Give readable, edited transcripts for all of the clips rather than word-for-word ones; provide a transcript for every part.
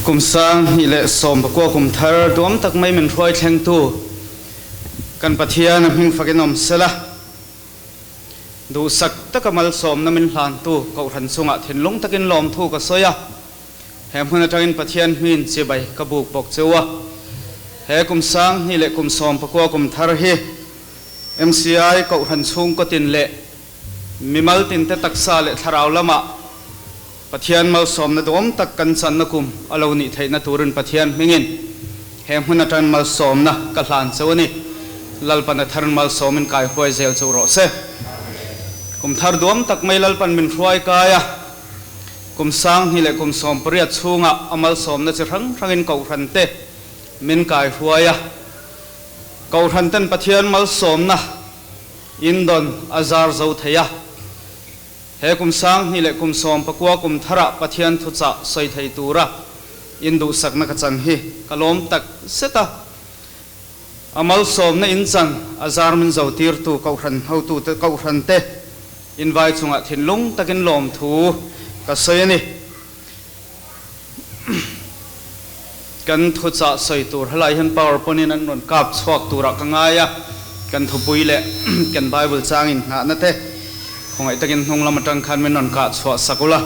Kum 2019 kum thar duam tak mai min hruai thlengtu kan Pathian a hming fakin awm sela. Duhsak taka malsawmna min hlantu Kohhran chungah thinlung takin lawmthu ka sawi a. He hmun atangin Pathian hmin chibai ka buk bawk cheu a. He kum 2019 kum thar hi MCI Kohhran chhungkaw tin leh mimal tinte taksa leh thlarau lamah Pathian malsawmna duhawm tak kan channa kum a lo nih theihna turin Pathian hmingin he hmun atan malsawmna ka hlan cheu a ni. Lalpan a thar malsawmin kai huai zel cheu rawh se. Kum thar duhawm tak mai Lalpan min hruai kai a, kum 2018 chhungah a malsawmna chi hrang hrangin Kohhran te min kai hruai a. Kohhran ten Pathian malsawmna Indon a zar zo thei a. He kum 2019 kum tharah Pathian thuchah sawi thei tura induhsakna ka chan hi ka lawm tak zet a. A malsawmna in chan a zar min zo tirtu Kohhran hotute Kohhran te invai chungah thinlung takin lawmthu ka sawi a ni. Kan thuchah sawi tur helai hian powerpoint in an rawn kap chhuak turah ka ngai a, kan thupui leh kan Bible chang in nghahna te khawngaih takin hnung lam atang khan min rawn kah chhuah sak ula.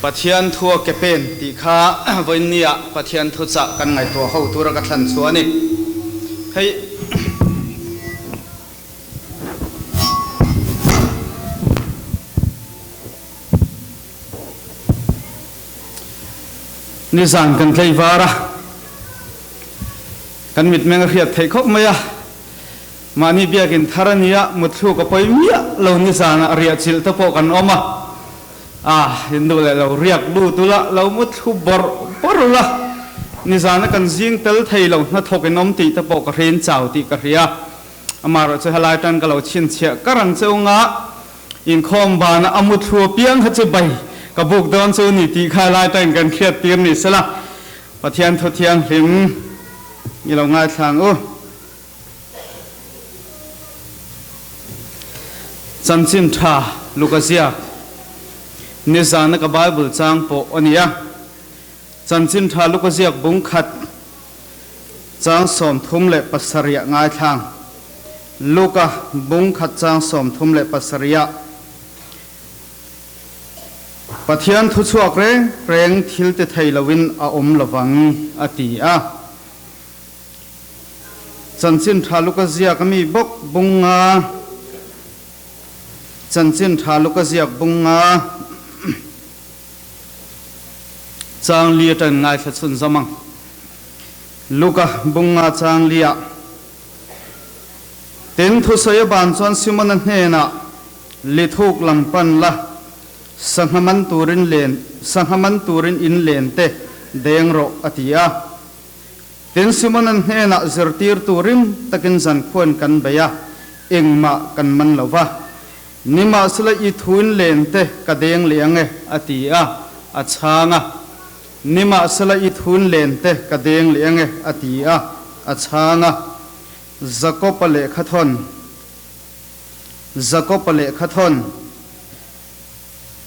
Pathian thua ke pen tih kha vawiinnia Pathian thuchah kan ngaihtuah ho tura ka thlan chhuah a ni. Hei. Nizan kan tlei var a, kan mitmeng a hriat theih khawp mai a, mahni biakin thar a nia, mutthluk a pawi miah lo nizanah riah chilh te pawh kan awm a, ah in duh leh lo riak lut ula, lo mutthlu bawrh bawrh ula, nizana kan zing tel thei lo hnathawk in awm tih te pawh ka hrein chau tih ka hria. Amaherawh chu helai tan ka lo chhinchhiah kar ang che unga, inkhawm bana a muthlu apiang kha chu bai ka buk dawn chu ni tih kha helai tan kan hriat tir ni sela, Pathian thu thianghlim i lo ngaithla ang u. Chanchin tha Luka ziak nizana ka Bible chang pawh a ni a, Chanchin tha Luka ziak bung khat Chang 37 ngaithlang. Luka bung khat chang 37. Pathian thu chhuak reng reng thil ti thei loin a awm lovang a ti a. Chanchin tha Luka ziak a mi bawk bung nga Chanchin tha Luka ziak bung nga Chang li atangin ngaithla chhun zawm ang. Luka bunga chang liah Tin, thusawi a ban chuan Simona hnenah, Lithuk lam pan la, sangha man turin len, sangha man turin in len te deng rawh, a ti a. Tin, Simona hnenah zirtir turin takin zankhuan kan bei a, engmah kan man lo va. Nimahsela i thuin len te ka deng leh ang e, a ti a, a chhang a. Nimahsela i thuin len te ka deng leh ang e, a ti a, a chhang a. Jakob-a lehkhathawn Jakob-a lehkhathawn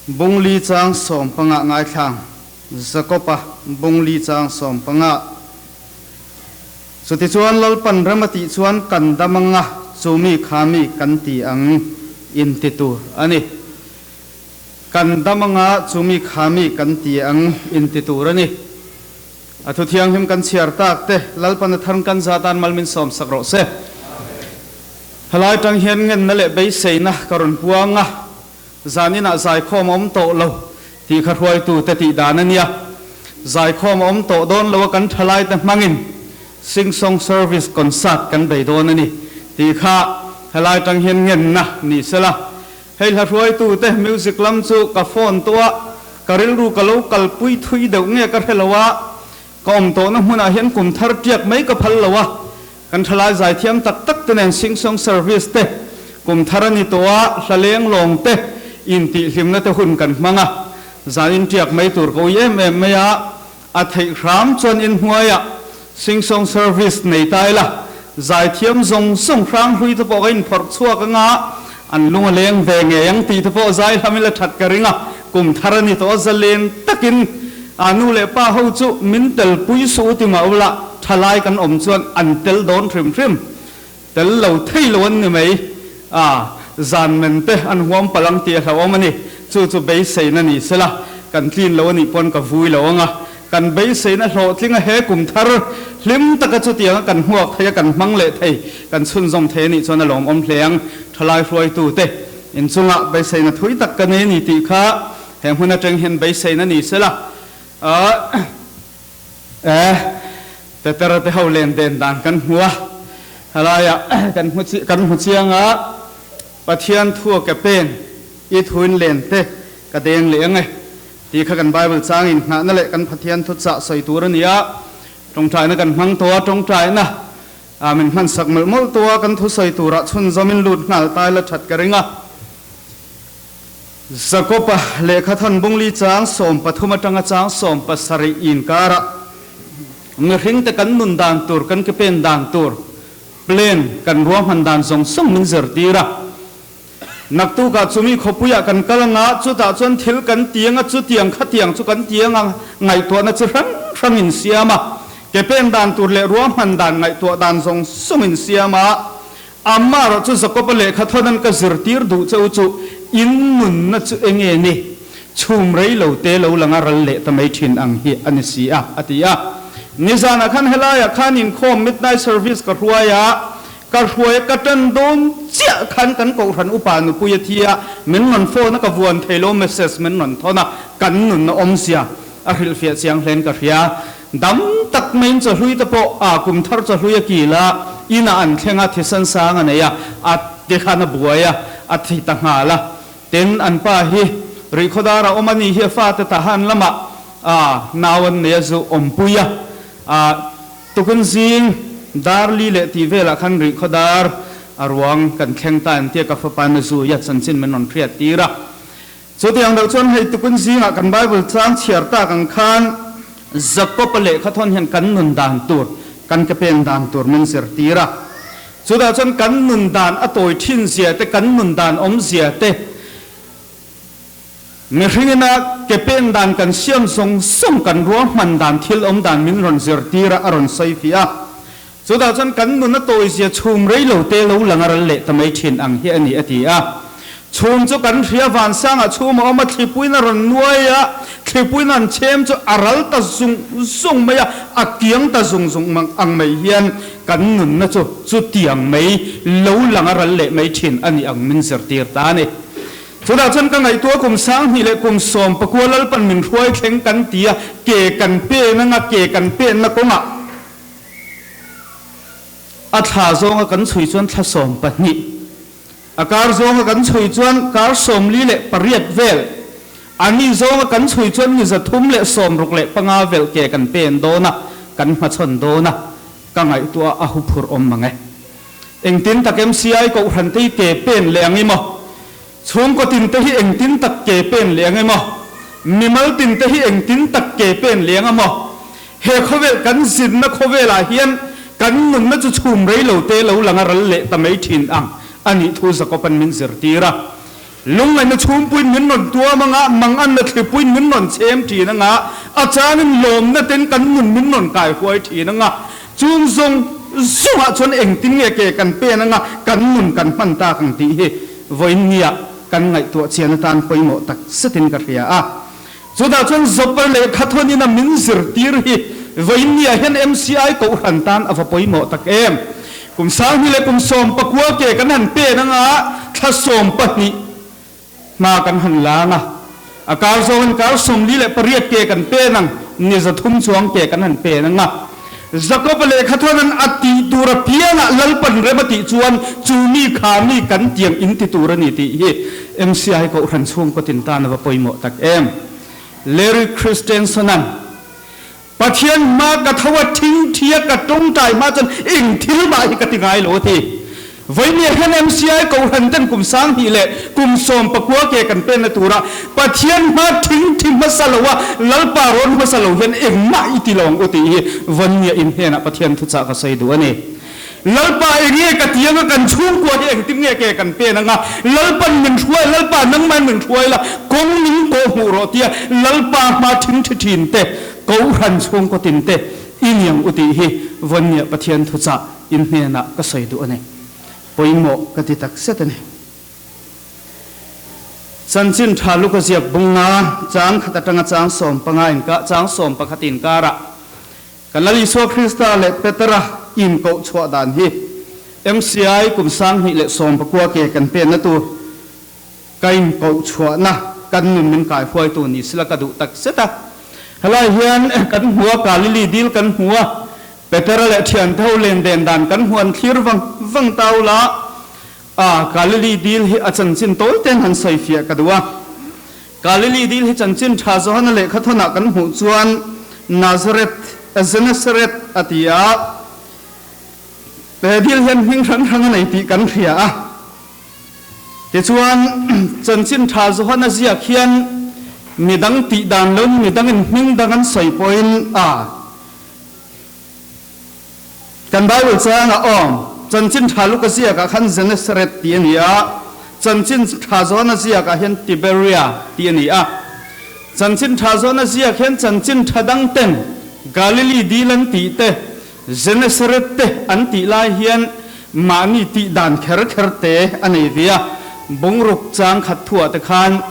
Bungli chang sawmpanga ngaithlang Jakob-a Bungli chang sawmpanga Chutichuan Lalpan rem a tih chuan kan dam anga chumi kha mi kan ti ang in ti tur a ni. Kan dam anga chumi kha mi kan ti ang in ti tur a ni. A thu thianghlim kan chhiar tak te Lalpan a tharn kan za tan mal min sawm sak rawh se. Helai tang hian ngenna leh beiseina ka rawn puang a, zaninah zaikhawm a awm tawh lo tih kha hruaitute tih dan a nia. Zaikhawm a awm tawh dawn lo a kan thalaite hmangin Sing Song Service Concert kan bei dawn a ni tih kha helai tang hian ngenna ni sela. Hei hla hruaitute music lam chu ka phone tawh a, ka rilru ka lo kalpui thui deuh nge ka hre lo a, ka awm tawhna hmunah hian kum thar tiak mai ka phal lo a, kan thalai zaithiam tak tak te nen Sing Song Service te kum thar a ni tawh a, hla leng lawng te intihhlimna te hun kan hmang a, zan intiak mai tur ka ui em em mai a. A theih hram chuan inhnuaiah Sing Song Service nei ta ila, zaithiam zawng zawng hrang hlui te pawh ka inphawrh chhuak anga an lung a leng ve ngei ang tih te pawh zai hlam ila that ka ring a. Kum thar a ni tawh a, zalen takin a nu leh pa ho chu min tel pui suh u ti mah ula, thalai kan awm chuan an tel dawn hrim hrim. Tel lo thei lo an ni mai. A, zan men te an huam palh ang tih a hlauhawm a ni. Chu chu beiseina ni sela, kan tlin lo a nih pawn ka vui lo ang a. Kan beiseina hlawhtlinga he kum thar hlim taka chutianga kan hmuak thei a, kan hmang leh thei, kan chhunzawm thei a nih chuan a lawmawm hle ang. Thalai hruaitute inchungah beiseina thui tak ka nei a ni tih kha he hmun atang hian beiseina ni sela. E, Petera te ho len den dan kan hmu a, helaiah kan hmu kan hmu chiang a, Pathian thua ke pen i thuin len te ka deng leh ang e tih kha kan Bible chang in nghahna leh kan Pathian thu chah sawi tur a ni a, tawngtaina kan hmang tawh a, tawngtaina ah min hmansak mawlh mawlh tawh a, kan thu sawi turah chhunzawm in lut nghal tai la that ka ring a. Jakob-a lehkha thawn bungli chang 13 atanga chang 17 inkarah mihringte kan nun dan tur, kan ke pen dan tur, plan, kan ruahman dan zawng zawng min zirtir a. Naktukah chumi khawpuiah kan kal anga, chutah chuan thil kan ti anga, chutiang khatiang chu kan ti anga, ngaihtuahna chi hrang hrang in siam a. Ke pen dan tur leh ruahman dan ngaihtuah dan zawng zawng in siam a. Amaherawh chu Jakob-a lehkha thawn an ka zirtir duh che u chu in nunna chu enge ni? Chhum rei lo te lo langa ral leh ta mai thin ang hi a ni si a, a ti a. Nizanah khan helaiah khan inkhawm midnight service ka hruai a, ka hruai a ka tan dawn chiah khan kan kohhran upa nupui a thi a, min rawn phone a ka vuan thei lo message min rawn thawn a, kan nunna awmzia a hrilhfiah chiang hlein ka hria. Dam tak maiin chawhlui te pawh a kum thar chawhlui a kil a, inah an thleng a, thisen sang a nei a, a ti khan a buai a, a thi ta nghal a. Tin, an pa hi Rihkhawdar a awm a ni hi a fate Tahan lamah a nau an nei a zu awmpui a, a tukin zing dar li leh tih velah khan Rihkhawdar a ruang kan thleng ta an tia ka fapa na zui a chanchin min rawn hriat tir a. Chutiang deuh chuan hei tukun zingah kan Bible chang chhiar tak ang khan Jakob-a lehkha thawn hian kan nun dan tur, kan ke pen dan tur min zirtir a. Chutah chuan kan nun dan a tawi thin zia te, kan nun dan awmzia te, mihringina ke pen dan kan siam zawng zawng, kan ruahman dan, thil awm dan min rawn zirtir a, a rawn sawi fiah a. Chutah chuan kan nun a tawizia chhum rei lo te lo lang a ral leh ta mai thin ang hi a ni, a ti a. Chhum chu kan hria vansangah chhum a awm a, thlipuiin a rawn nuai a, thlipuiin an chhem chu a ral ta zung zung mai a, a kiang ta zung zung ang mai hian kan nunna chu chutiang mai lo lang a ral leh mai thin a ni ang min zirtir ta a ni. Chutah chuan ka ngaihtuah kum 2000 leh kum 19 Lalpan min hruai thleng kan ti a, ke kan pen anga ke kan penna kawngah, A thla zawnga kan chhui chuan thla 12, a kar zawnga kan chhui chuan kar 48 vel, a ni zawnga kan chhui chuan ni 365 vel ke kan pen dawn a, kan hmachhawn dawn a, ka ngaihtuah a huphurh awm mang e. Engtin tak MCI Kohhran te hi ke pen leh ang i maw? Chhungkaw tin te hi engtin tak ke pen leh ang emaw? Mimal tin te hi engtin tak ke pen leh ang emaw? He khawvel kan zinna khawvelah hian kan nunna chu chhum rei lo te lo lang a ral leh ta mai thin ang a nih thu Jakob-a'n min zirtir a. Lungngaihna chhumpuiin min rawn tuam anga, manganna thlipuiin min rawn chhem thin anga, a changin lawmna ten kan nun min rawn kaihuai thin anga, Chung zawng zawngah chuan engtin nge ke kan pen anga kan nun kan hman tak ang tih hi vawiin nia kan ngaihtuah chian atan pawimawh tak zetin ka hria a. Chutah chuan Zopper lehkha thawn ina min zirtir hi vawiin nia hian MCI Kohhran tan a va pawimawh tak em. Kum 2000 leh kum 19 ke kan han pen anga thla 12 Hma kan han lang a, a kar zawngin kar 48 ke kan pen ang, ni 300 chuang ke kan han pen ang a. Jakob-a lehkha thawn an a tih tur a piangah Lalpan rem a tih chuan chu mi kha mi kan tiang in ti tur a ni tih hi MCI Kohhran chhungkaw tin tan a va pawimawh tak em. Larry Christensen-a'n Pathian hma ka tho a, thingthia ka tawngtai hma chuan eng thil mah hi ka ti ngai lo a ti. Vawinia hian MCI Kohhran ten kum 2000 leh kum 19 ke kan penna tura Pathian hma thingthi hmasa lo a, Lalpa rawn hmasa lo hian engmah i ti lo ang u tih hi Vawinia in hnenah Pathian thuchah ka sawi duh a ni. Lalpa eng nge ka ti anga kan chhungkua hi engtin nge ke kan pen anga Lalpan min hruai Lalpa nangmain min hruai la kawng min kawh hmuh rawh tia Lalpa hma thin thi thin te Kohhran chhungkaw tin te i niang u tih hi Vawnnia Pathian thuchah in hnenah ka sawi duh a ni. Pawimawh ka ti tak zet a ni. Chanchin tha Luka ziak bunga chang khat atanga chang 15 inkah chang 11 inkarah kan Lal Isua Krista leh Petera inkoh chhuah dan hi MCI kum 2019 ke kan penna tur ka inkoh chhuahna kan nun min kaihruaitu ni sila ka duh tak zet a. Helai hian kan hmu a, Galili dil kan hmu a, Petera leh thiante ho len den dan kan hmu an thlir vang vang ta ula, A, Galili dil hi a chanchin tawi ten han sawi fiah ka duh a. Galili dil hi chanchin tha Johana lehkha thawnah kan hmuh chuan Nazareth, Genesaret, a ti a. He dil hian hming hrang hrang a nei tih kan hria a. Tichuan, chanchin tha Johana ziak hian midang tih dan lo ni midangin hming dang an sawi pawhin a. Kan Bible changah awm chanchin tha Luka ziakah khan Genesaret tih a ni a, chanchin tha Johana ziakah hian Tiberia tih a ni a. Chanchin tha Johana ziak hian chanchin tha dang ten Galili dil an tih te, Genesaret te an tih lai hian mahni tih dan kher kher te a nei ve a. Bungruk chang khat thuah te khan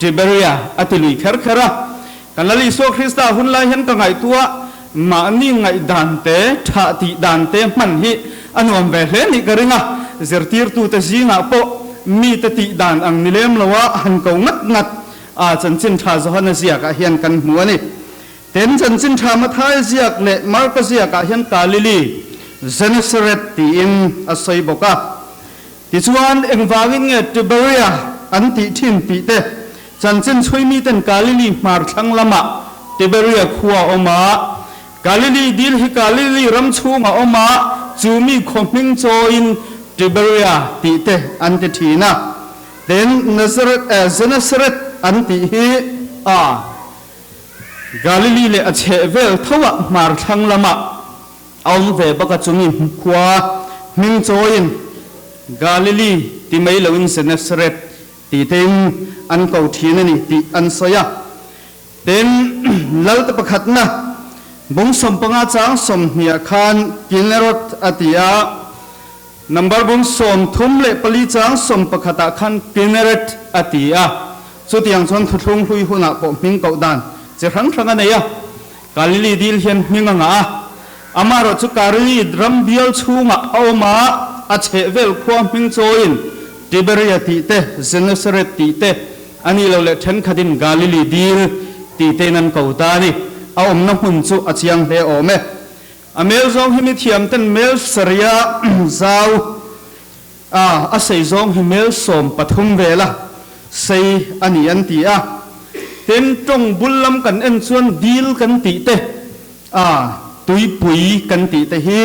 Tiberia a ti lui kher kher a. Kan Lal Isua Krista hun lai hian ka ngaihtuah mahni ngaihdan te, thah tih dan te hman hi a nuam ve hle nih ka ring a, zirtirtute zingah pawh mite tih dan ang ni lem lo a han ko ngat ngat a, chanchin tha Johana ziakah hian kan hmu a ni. Ten chanchin tha Matthai ziak leh Marka ziakah hian Galili, Genesaret tiin a sawi bawk a. Tichuan, engvangin nge Tiberia an tih thin tih te, chanchin chhui miten Galili hmar thlang lamah Tiberia khua a awm a, Galili dil hi Galili ram chhungah a awm a, chu mi khaw hming chawiin Tiberia tih te an ti thin a. Tin, Nazareth, Genesaret an tih hi a Galili leh a chhehvel thoah hmar thlang lamah A awm ve bawk a, chumi khua hming chawiin Galili ti mai loin Genesaret ti tein an ko thin a ni tih an sawi a. Tin, Lalte pakhatna bung 15 chang 20 ah khan Kinneroth a ti a, number bung 34 chang 11 ah khan Kinneret a ti a. Chutiang chuan thuthlung hlui hunah pawh hming koh dan chi hrang hrang a nei a. Galili dil hian hming a ngah a, amaherawh chu Galili ram bial chhungah a awm a, a chhehvel khua hming chawiin Tiberia tih te, Genesaret tih te, a nih loh leh thenkhatin Galili dil tih tein an ko ta a ni. A awmna hmun chu a chiang hle awm e. A mel zawng hi mi thiamten mel saria zau a, a sei zawng hi mel 13 vela sei a ni an ti a. Tin, tawng bul lam kan en chuan dil kan tih te, a, tuipui kan tih te hi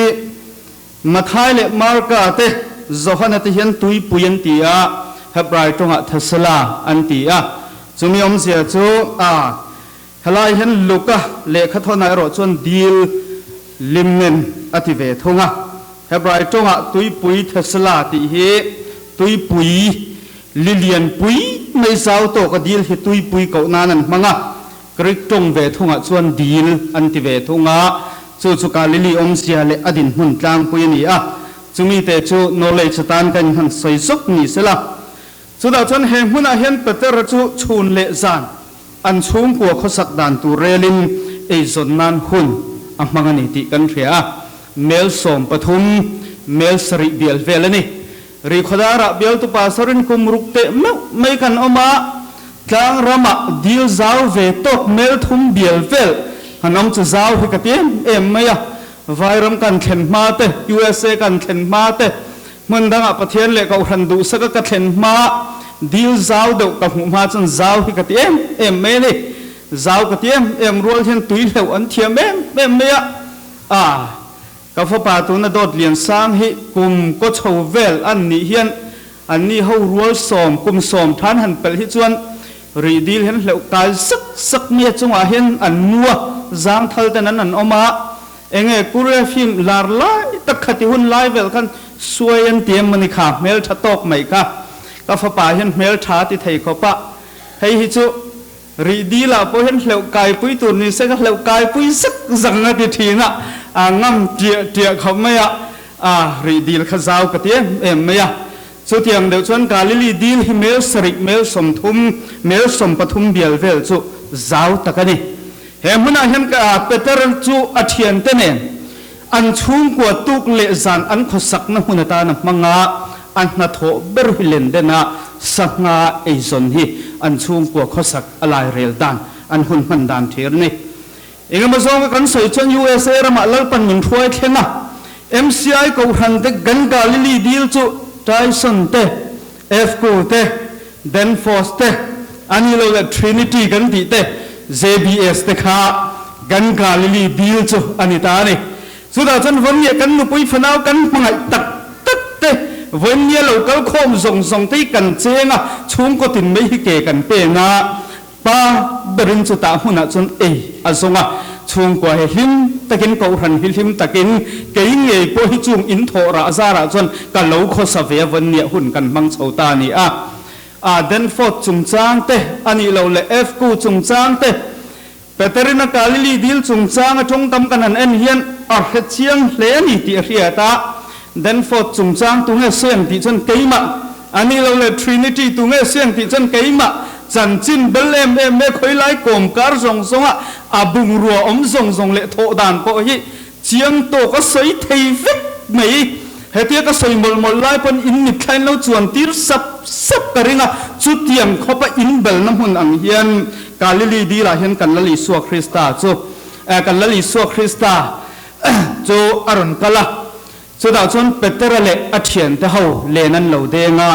Mathai leh Marka te, Johana te hian tuipui an ti a, Hebrai tawngah Thesela an ti a. Chumi awmzia chu, a, helai hian Luka lehkha thawnah erawh chuan dil limnen a ti ve thung a. Hebrai tawngah tuipui Thesela tih hi tuipui Li lianpui mai zau tawka dil hi tuipui koh nan an hmang a, Greek tawng ve thungah chuan dil an ti ve thung a, chu chu Galili awmzia leh a dinhmun tlangpui a ni a, chumite chu knowledge atan ka inhan sawi zawk ni sela. Chutah chuan he hmunah hian Petera chu chhun leh zan an chhungkua khawsak dan tur relin eizawn nan hun a hmang a ni tih kan hria a, mel 13, mel 7 bial vel a ni. Rikhadarah bialtu pastor-in kum ruk teh meuh mai kan awm a, tlang ramah dil zau ve tawk mel thum bial vel han awm chu zau hi ka ti em em mai a. Vairam kan thlen hma te, USA kan thlen hma te, hmun dangah Pathian leh Kohhran duhsaka ka thlen hma dil zau deuh ka hmuh hma chuan zau hi ka ti em em mai a ni. Zau ka ti em em rual hian tui hleuh an thiam em em mai a. A. Ka fapa tuna dawt lian sang hi kum kaw chho vel an nih hian an ni ho rual sawm kum sawm than han pelh hi chuan rih dil hian hleuh kai sak sak mai a chungah hian an mu a, zangthal ten an an awm a, enge Korea film lar lai tak. tak khati hun lai vel khan suai an ti em a ni kha, hmeltha tawk mai kha. Ka fapa hian hmeltha a ti thei khawp a, hei hi chu rih dil ah pawh hian hleuh kaipui tur ni se ka hleuh kaipui zak zak ang a ti thin a, a ngam tiah tiah khawp mai a, a rih dil kha zau ka ti em em mai a. Chutiang deuh chuan Galili dil hi mel sarih, mel 30, mel 13 bial vel chu zau tak a ni. He hmunah hian Peter chu a thiante nen an chhungkua tuk leh zan an khawsakna hmun atana hmanga a hnathawh ber hi len dena sangha eizawn hi an chhungkua khawsak a lairel dan an hun hman dan thir a ni. Engemaw zawnga kan sawi chuan USA ramah Lalpan min hruai thleng a, MCI Kohhran te kan Galili dil chu Tyson te, Efco te, Danfoss te, a ni lo leh Trinity kan tih te, JBS te kha kan Galili dil chu a ni ta a ni. Chutah chuan vawinia kan nupui fanau kan hmangaih tak tak te, vawinia lo kal khawm zawng zawng te hi kan cheng a, chhungkaw tin mai hi ke kan pen a, Pa berin chutah hmunah chuan ei a zawng a, chhungkua hi hlim takin kohhran hi hlim takin kei ngei pawh hi chung in thawh rah zarah chuan ka lo khawsa ve a vawn niah hun kan hmang chho ta a ni a. A Danforth chungchang te a nih loh leh Efku chungchang te, Peterina Galili dil chungchang a tawngtam kan han en hian a hre chiang hle a ni tih a hriat a. Danforth chungchang tunge siang tih chuan keimah a nih loh leh Trinity tunge siang tih chuan keimah chanchin bel em em e khawilai kawm kar zawng zawnga a bungrua awm zawng zawng leh thawh dan pawh hi chiang tawk a sawi thei vek mai. Hetia ka sawi mawlh mawlh lai pawn in mitthlain lo chuan tir sap sap ka ring a, chutiang khawpa in belna hmun ang hian Galili dilah hian kan Lal Isua Krista chu kan Lal Isua Krista chu a rawn kal a, chutah chuan Petera leh a thiante ho len an lo deng a,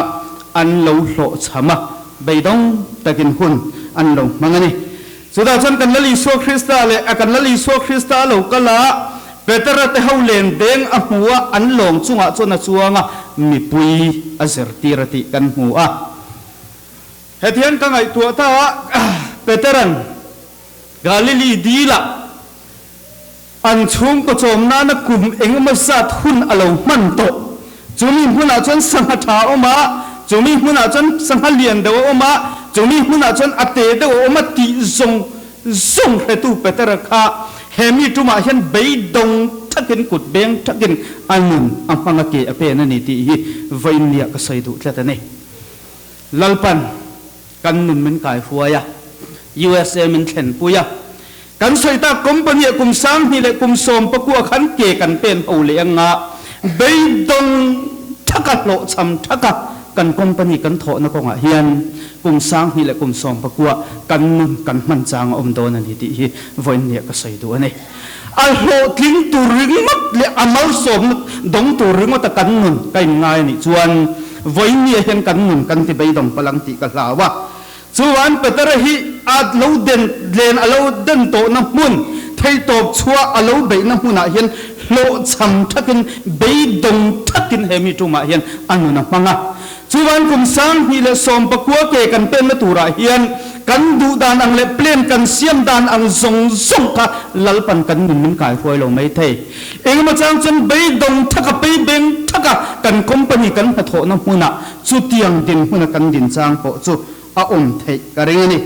an lo hlawhchham a, beidawng takin hun an lo hmang a ni. Chutah chuan kan Lal Isua Krista leh a kan Lal Isua Krista a lo kal a, Petera te ho len deng a hmu a, an lawng chungah chuan a chuang a, mipui a zirtir a tih kan hmu a. Hetiang ka ngaihtuah ta a, Petera'n Galili dilah An chhungkaw chawm nana kum engemaw zat hun a lo hman tawh. Chumi hmunah chuan sangha tha a awm a, chumi hmunah chuan sangha lian deuh a awm a, chumi hmunah chuan a te deuh a awm a tih zawng zawng hretu Petera kha he mi tumah hian beidawng thakin kut beng thakin a nun a hmang a ke a pen a ni tih hi vawiinniah ka sawi duh tlat a ni. Lalpan kan nun min kaihruai a, USA min thlenpui a, kan sawi tak company ah kum 2000 leh kum 14 khan ke kan pen ho leh anga beidawng thaka hlawhchham thaka kan company kan thawhna kawngah hian kum 2000 leh kum 19 kan nun kan hman chang a awm dawn a ni tih hi vawiinniah ka sawi duh a ni. A hlawhtling tur ringawt leh a malsawmna dawng tur ringawta kan nun ka inngai a nih chuan vawiinniah hian kan nun kan ti beidawng palh ang tih ka hlau a. Chuan Petera hi a lo den len a lo den tawhna hmun, theihtawp chhuah a lo beihna hmunah hian hlawhchham thatin beidawng thatin he mi tumah hian a nun a hmang a. Chuan kum 2019 ke kan penna turah hian kan duh dan ang leh plan kan siam dan ang zawng zawng kha Lalpan kan nun min kai huai lo mai thei. Engemaw chang chuan beidawng thaka peibeng thaka kan company kan hnathawhna hmunah chutiang dinhmuna kan din chang pawh chu a awm theih ka ring a ni.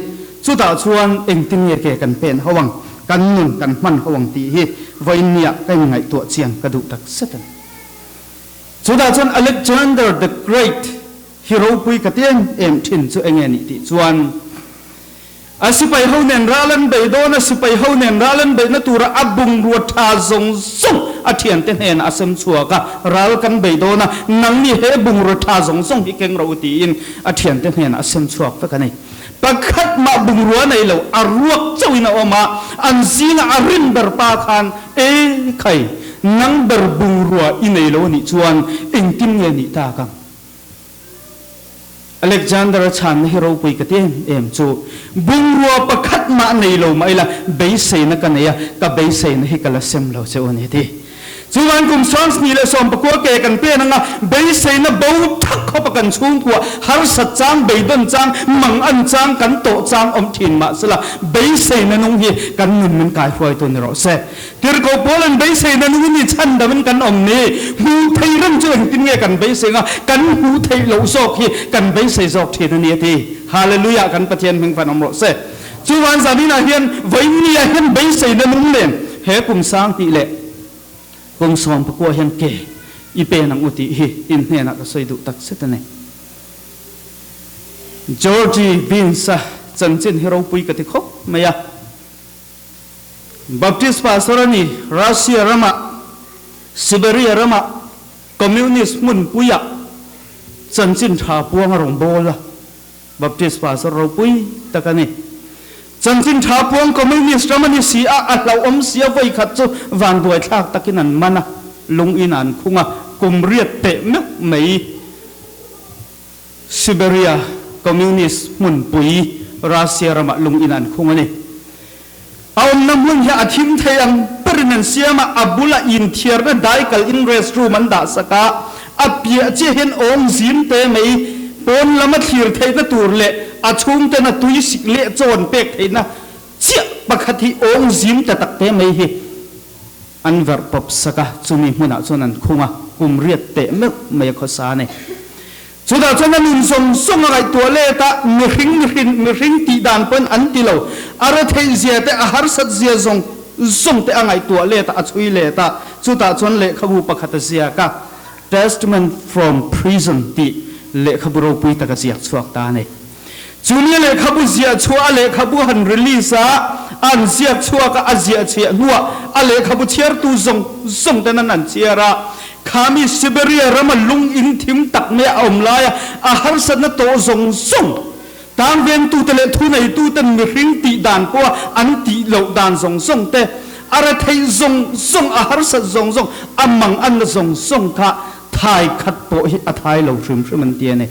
Chutah chuan engtin nge ke kan pen ho ang, kan nun kan hman ho ang tih hi vawiinniah ka inngaihtuah chian ka duh tak zet a ni. Chutah chuan Alexander the Great hi ropui ka ti em em thin chu enge nih tih chuan a sipai ho nen ral an bei dawn a, sipai ho nen ral an beihna tura a bungrua tha zawng zawng a thiante hnenah a sem chhuak a, ral kan bei dawn a, nangni he bungrua tha zawng zawng hi keng rawh u tiin a thiante hnenah a sem chhuak vek a ni. Pakhat mah bungrua nei lo, a ruak chauhin a awm a, an zinga a rin ber pa khan, E khai, nang ber bungrua i nei lo a nih chuan engtin nge nih tak ang? Alexander-a chhanna hi ropui ka ti em em chu, Bungrua pakhat mah nei lo mah ila, beiseina ka nei a, ka beiseina hi ka la sem lo che u a ni ti. Chuan kum 2019 ke kan pen anga beiseina bo thak khawp a kan chhungkua harsat chang, beidawn chang, mang an chang, kan tawh chang awm thin mahsela beiseina nung hi kan nun min kaihruaitu ni rawh se. Tirhkoh pawl an beiseina nung hi ni chhandam in kan awm ni. Hmuh thei reng chu engtin nge kan beisei anga kan hmuh theih loh zawk hi kan beisei zawk thin a ni a ti. Hallelujah kan Pathian hming fan awm rawh se. Chuvan zaninah hian vawinia hian beiseina nung nen he kum 2019 hian ke i pen ang u tih hi in hnenah ka sawi duh tak zet a ni. Georgie Beans-a chanchin hi ropui ka ti khawp mai a. Baptist pastor a ni, Russia ramah, Siberia ramah, Communist hmunpuiah chanchin tha puang a rawn bawl a. Baptist pastor ropui tak a ni. Chanchin tha puang Communist ram a ni si a, a hlauhawm si a, vawi khat chu vanduai thlak takin an man a, lung in an khung a, kum riat teh meuh mai Siberia Communist hmunpui Russia ramah lung in an khung a ni. A awmna hmun hi a thim thei ang berin an siam a, a bula inthiarna daikal in restroom an dah sak a, a piah chiah hian awng zim te mai pawn lama thlir theihna tur leh a chhungten a tui sik leh chaw an pek theihna chiah pakhat hi awng zim ta tak te mai hi an verh pawp sak a, chumi hmunah chuan an khung a, kum riat teh meuh mai a khawsa a ni. Chutah chuan a nun zawng zawng a ngaihtuah let a, mihring mihrin mihring tih dan pawn an ti lo. A retheih zia te, a harsat zia zawng zawng te a ngaihtuah let a, a chhui let a. Chutah chuan lehkhabu pakhat a ziak a, Testament from Prison tih lehkhabu ropui tak a ziak chhuak ta a ni. Chumi a lehkhabu ziah chhuah a lehkhabu han release a, an ziak chhuak a, a ziah chhiah hnuah a lehkhabu chhiartu zawng zawng ten an an chhiar a. Khami Siberia rama lung in thim tak mai a awm laia a harsatna tawh zawng zawng, tangvengtute leh thuneituten mihring tih dan pawha an tih loh dan zawng zawng te, a retheih zawng zawng, a harsat zawng zawng, a mang anna zawng zawng kha thai khat pawh hi a thai lo hrim hrim an ti a ni.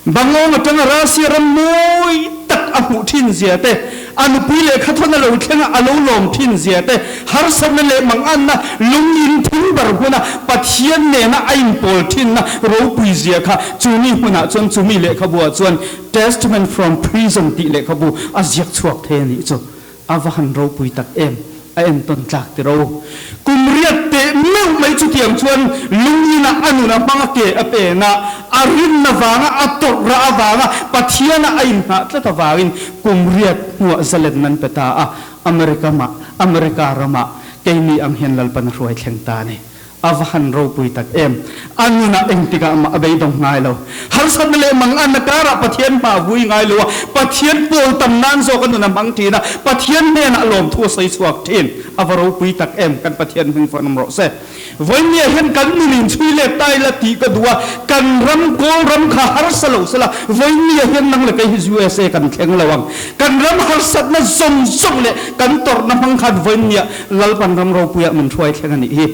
Bangawng atanga Russia ram mawi tak a hmuh thin zia te, a nupui lehkha thawn a lo thleng a, a lo lawm thin zia te, harsatna leh manganna lung in thing ber hmuna Pathian nena a inpawl thinna ropui zia kha chumi hmunah chuan chumi lehkhabuah chuan Testament from Prison tih lehkhabu a ziak chhuak thei a nih chu. A va han ropui tak em! A entawn tlak ti ro. Kum riat teh meuh mai chutiang chuan lungin-ah a nun a hmang a ke a pen a, a rinna vanga a tawrh rah avanga Pathian-ah a inhnah tlat avangin kum riat hnuah zalenna an pe ta a, America mah, America ramah keini ang hian Lalpan a hruai thleng ta a ni. A va han ropui tak em! A nunah engtikah mah a beidawng ngai lo. Harsatna leh manganna karah Pathian hma a vui ngai lo a, Pathian pawl tam nan zawk a nun a hmang thin a, Pathian hnenah lawmthu a sawi chhuak thin. A va ropui tak em! Kan Pathian hming fawh nawm rawh se. Vawinia hian kan nun inchhui let ta ila tih ka duh a, kan ram Kawl ram kha harsa lo sela, vawinia hian nang leh kei hi USA kan thleng lo ang. Kan ram harsatna zawng zawng leh kan tawrhna hmang khan vawinia Lalpan ram ropuiah min hruai thleng a nih hi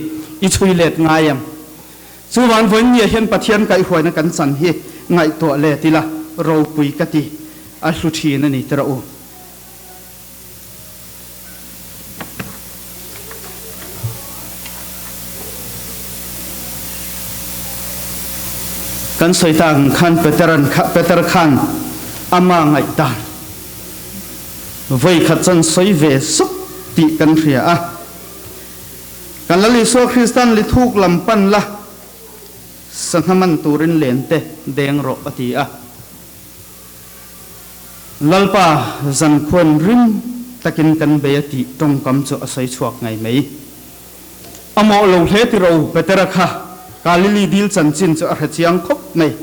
i chhui let ngai em? Chuvan vawinia hian Pathian kaihhuaina kan chan hi ngaihtuah let ila ropui ka ti a hlu thin a ni tira u. Kan sawi tak ang khan Peteran Peter khan ama ngaihdan Vawi khat chuan sawi ve sup tih kan hria a. Kan Lal Isua Kristan lithuk lam pan la, sangha man turin len te deng rawh a ti a. Lalpa zan khuan rim takin kan bei a tih tawngkam chu a sawi chhuak ngei mai. A mawh lo hle ti ro Petera kha Galili dil chanchin chu a hre chiang khawp mai.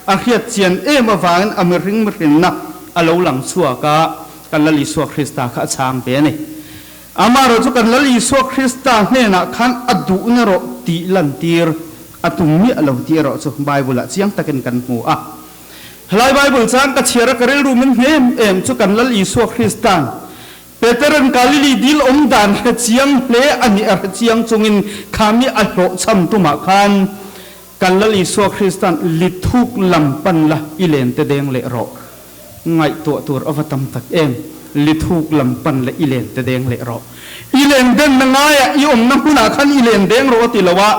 A hriat chian em avangin a mihring mihrinna a lo lang chhuak a, kan Lal Isua Krista kha a chhang ve a ni. Amaherawh chu kan Lal Isua Krista hnenah khan a duhna rawh tih lantir a tum miah lo tih erawh chu Bible-ah chiang takin kan hmu a. Helai Bible chang ka chhiar a ka rilru min hnem em chu kan Lal Isua Krista'n Peteran Galili dil awm dan hre chiang hle a nih a hre chiang chungin khami a hlawhchham tumah khan kan Lal Isua Kristan lithuk lam pan la i len te deng leh rawh. Ngaihtuah tur a va tam tak em. Lithuk lam pan leh i len te deng leh rawh. I len denna ngaiah i awmna hmunah khan i len deng rawh a ti lo a,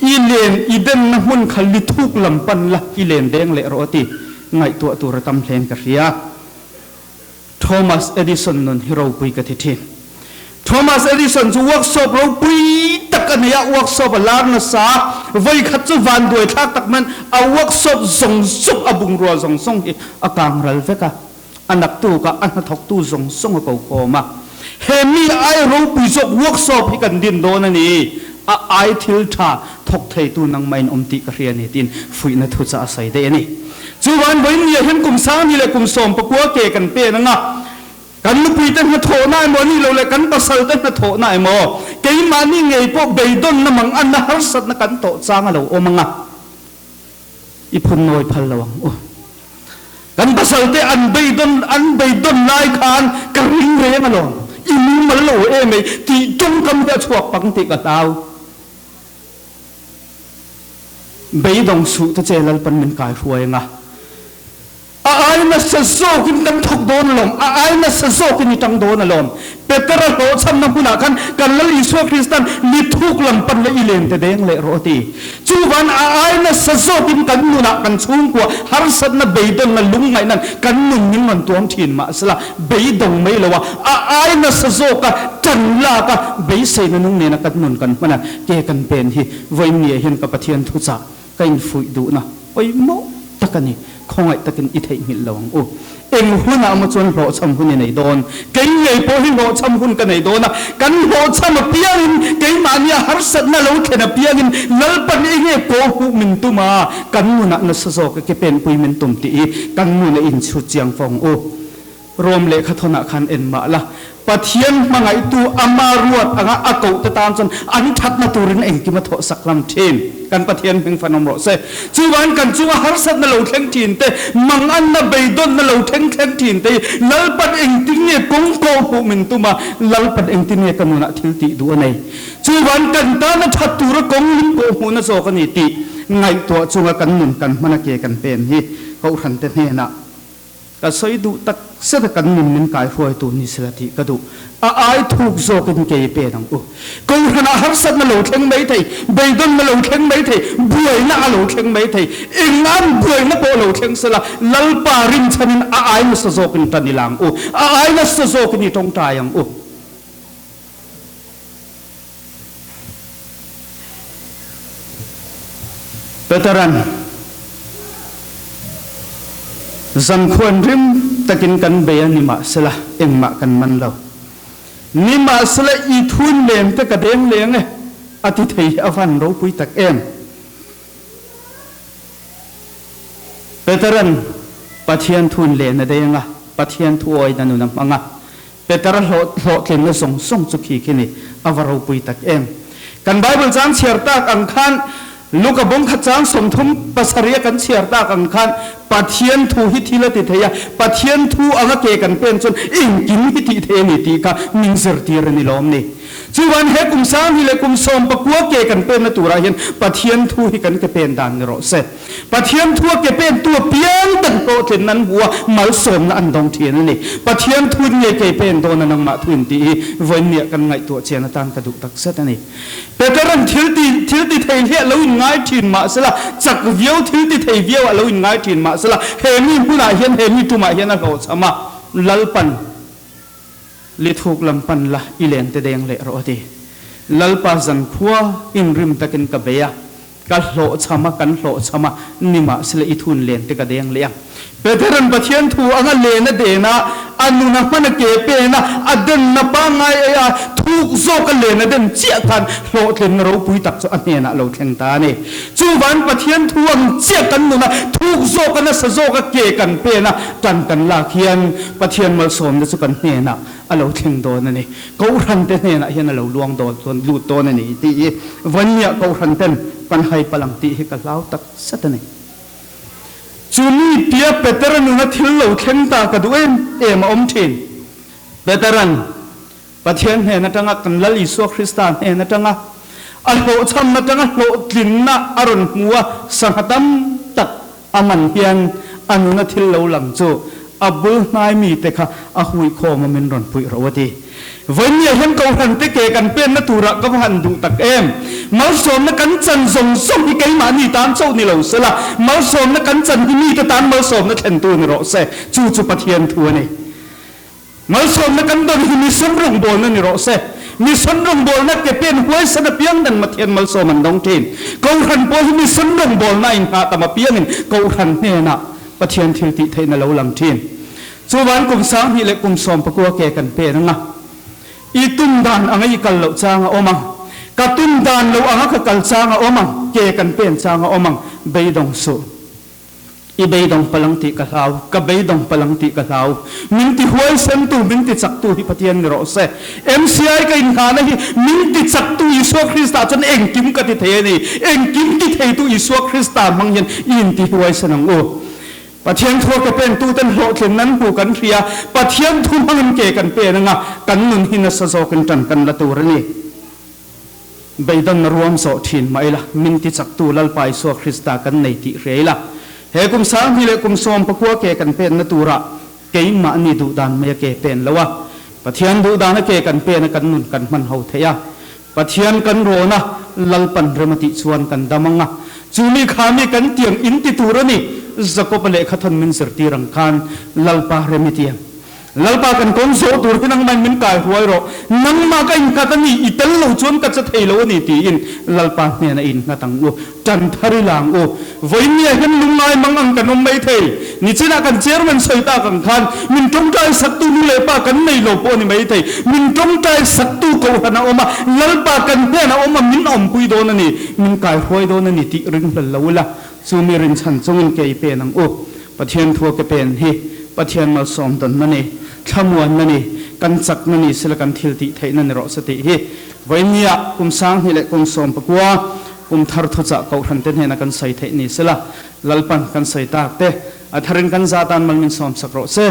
i len i denna hmun kha lithuk lam pan la i len deng leh rawh a ti. Ngaihtuah tur a tam hlein ka hria. Thomas Edison nun hi ropui ka ti thin. Thomas Edison chu workshop ropui tak a nei a, workshop a lar nasa. Vawi khat chu vanduai thlak tak man a workshop zawng zawng, a bungrua zawng zawng hi a kang ral vek a. A naktukah a hnathawktu zawng zawng a ko khawm a. He mi ai ropui zawk workshop hi kan din dawn a ni. A ai thil tha thawk theitu nangmah in awm tih ka hria a ni tiin fuihna thuchah a sawi daih a ni. Chuvan vawiin hian kum sangni leh kum 19 ke kan pen anga kan nupuite hnathawhna emaw nih loh leh kan pasalte hnathawhna emaw keimahni ngei pawh beidawnna mang anna harsatna kan tawh chang a lo awm anga i phun nawi phal lo ang u. Kan pasalte an beidawn an beidawn lai khan ka ring reng alawm, i mumal lo em ei tih tawngkam hi a chhuak pang tih ka hlau. Beidawng suh te che Lalpan min kai hruai anga a ai nasa zawkin kan thawk dawn alawm, a ai nasa zawkin i tang dawn alawm. Petera hlawhchhamna hmunah khan kan Lal Isua Kristan ni thuk lam pan leh i len te deng leh rawh a ti. Chuvan a ai nasa zawkin kan nunah kan chhungkua harsatna beidawnna lungngaihna'n kan nun min rawn tuam thin mahsela beidawng mai lo a, a ai nasa zawka tan laka beiseina nung nena kan nun kan hman a, ke kan pen hi vawiin ni ah hian ka Pathian thuchah ka infuih duhna pawimawh tak a ni. Khawngaih takin i theihnghilh lo ang u. Eng hunah maw chuan hlawhchham hun i nei dawn? Kei ngei pawh hi hlawhchham hun ka nei dawn a, kan hlawhchham apiangin keimahnia harsatna lo thlen apiangin Lalpan i nge kaw hmuh min tum a, kan nunah nasa zawk ke penpui min tum tih hi kan nun a inchhut chiang fo ang u. Rom lehkha thawnah khan en mah la, Pathian hmangaihtu ama ruat anga a kohte tan chuan an thatna turin engkim a thawh sak lam thin. Kan Pathian hming fan awm rawh se. Chuvan kan chunga harsatna lo thleng thin te, manganna beidawnna lo thleng thleng thin te hi Lalpan engtin nge kawng kawh hmuh min tum a, Lalpan engtin nge ka nunah thil tih duh a nei. Chuvan kan tana that tura kawng min kawh hmuhna zawk a ni tih ngaihtuah chunga kan nun kan hmana ke kan pen hi Kohhrante hnenah Ka sawi duh tak zet a kan nun min kaihruaitu ni sela tih ka duh. A ai thuk zawkin kei pen ang u. Kohhranah harsatna lo thleng mai thei, beidawnna lo thleng mai thei, buaina a lo thleng mai thei, engan buaina pawh lo thleng sela Lalpa rinchhanin a ai nasa zawkin tan ila ang u. A ai nasa zawkin i tawngtai ang u. Peteran, Zankhuan rim takin kan bei a, nimahsela engmah kan man lo. Nimahsela i thun lem te ka deng leng e, a ti thei hi a van ropui tak em. Peteran Pathian thun len a deng a, Pathian thuawi na nun a hmang a. Petera hlawhtlinna zawng zawng chu khi khi ni, a va ropui tak em! Kan Bible chang chhiar tak ang khan, Luka bawng khat chang 37 a kan chhiar tak ang khan, Pathian thu hi thil a ti thei a, Pathian thu anga ke kan pen chuan engkim hi tih thei a ni tih kha min zirtir a ni lawm ni. Chuvan he kum 2000 leh kum 19 ke kan penna turah hian Pathian thu hi kan ke pen dan ni rawh se. Pathian thu a ke pen tu apiang ten hlawhtlin an hmu a, malsawmna an dawng thin a ni. Pathian thu in ngei ke pen dawn a nangmah thu in tih hi vawiinniah kan ngaihtuah chian atan ka duh tak zet a ni. Peteran thil ti thil ti thei hliah lo in ngai thin mahsela, chak viau thil ti thei viau ah lo in ngai thin mahsela, he mi hmunah hian he mi tumah hian a hlawhchham a, Lalpan Lithuk lam pan la, i len te deng leh rawh a ti. Lalpa zankhua inrim takin ka bei a, ka hlawhchham a, kan hlawhchham a, nimahsela i thun len te ka deng leh ang. Peteran Pathian thu anga len a den a, a nun a hman a ke pen a, a denna pangngai ei a, thuk zawk a len a den chiah khan hlawhtlinna ropui tak chu a hnenah lo thleng ta a ni. Chuvan Pathian thu ang chiah kan nun a, thuk zawk a nasa zawk a ke kan pen a, tan kan lak hian Pathian malsawmna chu kan hnenah a lo thleng dawn a ni. Kohhrante hnenah hian a lo luang dawn chuan lut dawn a ni tih hi Vawnia Kohhranten kan hai palh ang tih hi ka hlau tak zet a ni. Chu mi tia Petera nuna thil lo thleng ta ka duh em em a awm thin. Peteran Pathian hnen atanga kan Lal Isua Krista hnen atanga a hlawhchhamna atanga hlawhtlinna a rawn hmu a, sangha tam tak a man hian a nuna thil lo lang chu A bul hnai mite kha a hui khawm a min rawn puih ro a ti. Vawinia hian Kohhran te ke kan penna turah ka va han duh tak em? Malsawmna kan chan zawng zawng hi keimahni tan chauh ni lo sela, malsawmna kan chan hi mite tan malsawmna thlentu ni rawh se. Chu chu Pathian thu a ni. Malsawmna kan dawn hi mission rawngbawlna ni rawh se. Mission rawngbawlna ke pen huaisan apiang dan Mathian malsawm an dawng thin. Kohhran pawh hi mission rawngbawlna a inngah tam apiangin Kohhran hnenah Pathian thil tih theihna lo lang thin. Chuvan kum 2000 leh kum 19 ke kan pen anga i tum dan anga i kal loh chang a awm ang. Ka tum dan lo anga ka kal chang a awm ang. Ke kan pen chang a awm ang. Beidawng suh. I beidawng palang tih ka hlau, ka beidawng palang tih ka hlau. Min ti huaisentu, min ti chaktu hi Pathian ni rawh se. MCI ka inngahna hi min ti chaktu Isua Krista chuan engkim ka ti thei a ni. Engkim ti theitu Isua Krista hmang hian i inti huaisen ang u. Pathian thua ke pentuten hlawhtlin nan hmu kan hria, Pathian thu hmangin ke kan pen anga kan nun hi nasa zawkin tan kan la tur a ni. Beidawnna ruam zawh thin mah ila, min ti chaktu Lalpa Isua Krista kan nei tih hria ila, he kum 2000 leh kum 19 ke kan penna turah keimahni duhdan mai a ke pen lo a, Pathian duhdan a ke kan pen a kan nun kan hman ho theih a, Pathian kan rawn a, Lalpan rem a tih chuan kan dam ang a, chu mi kha mi kan tiang in ti tur a ni, Jakob-a lehkha thawn min zirtir ang khan Lalpa rem i tiang. Lalpa kan kawng zawh tur hi nangmahin min kai huai rawh, nangmah ka innghat a ni, i tel lo chuan ka che thei lo a ni tiin Lalpa hnenah i innghat ang u, tan thar i la ang u. Vawinia hian lungngai mang ang kan awm mai thei. Nichinah kan chairman sawi tak ang khan min tawngtai saktu nu leh pa kan nei lo pawh a ni mai thei. Min tawngtai saktu kohhran a awm a, Lalpa kan hnenah awm a, min awmpui dawn a ni, min kai huai dawn a ni tih ringhlel lo ila, chu mi rinchhan chungin ke i pen ang u. Pathian thua ke pen hi Pathian malsawm dawnna ni, thlamuanna ni, kan chakna ni sela kan thil tih theihna ni rawh se tih hi vawinia kum 2000 leh kum 19 kum thar thuchah Kohhran te hnena kan sawi theih ni sela Lalpan kan sawi tak te a tharin kan za tan mal min sawm sak rawh se.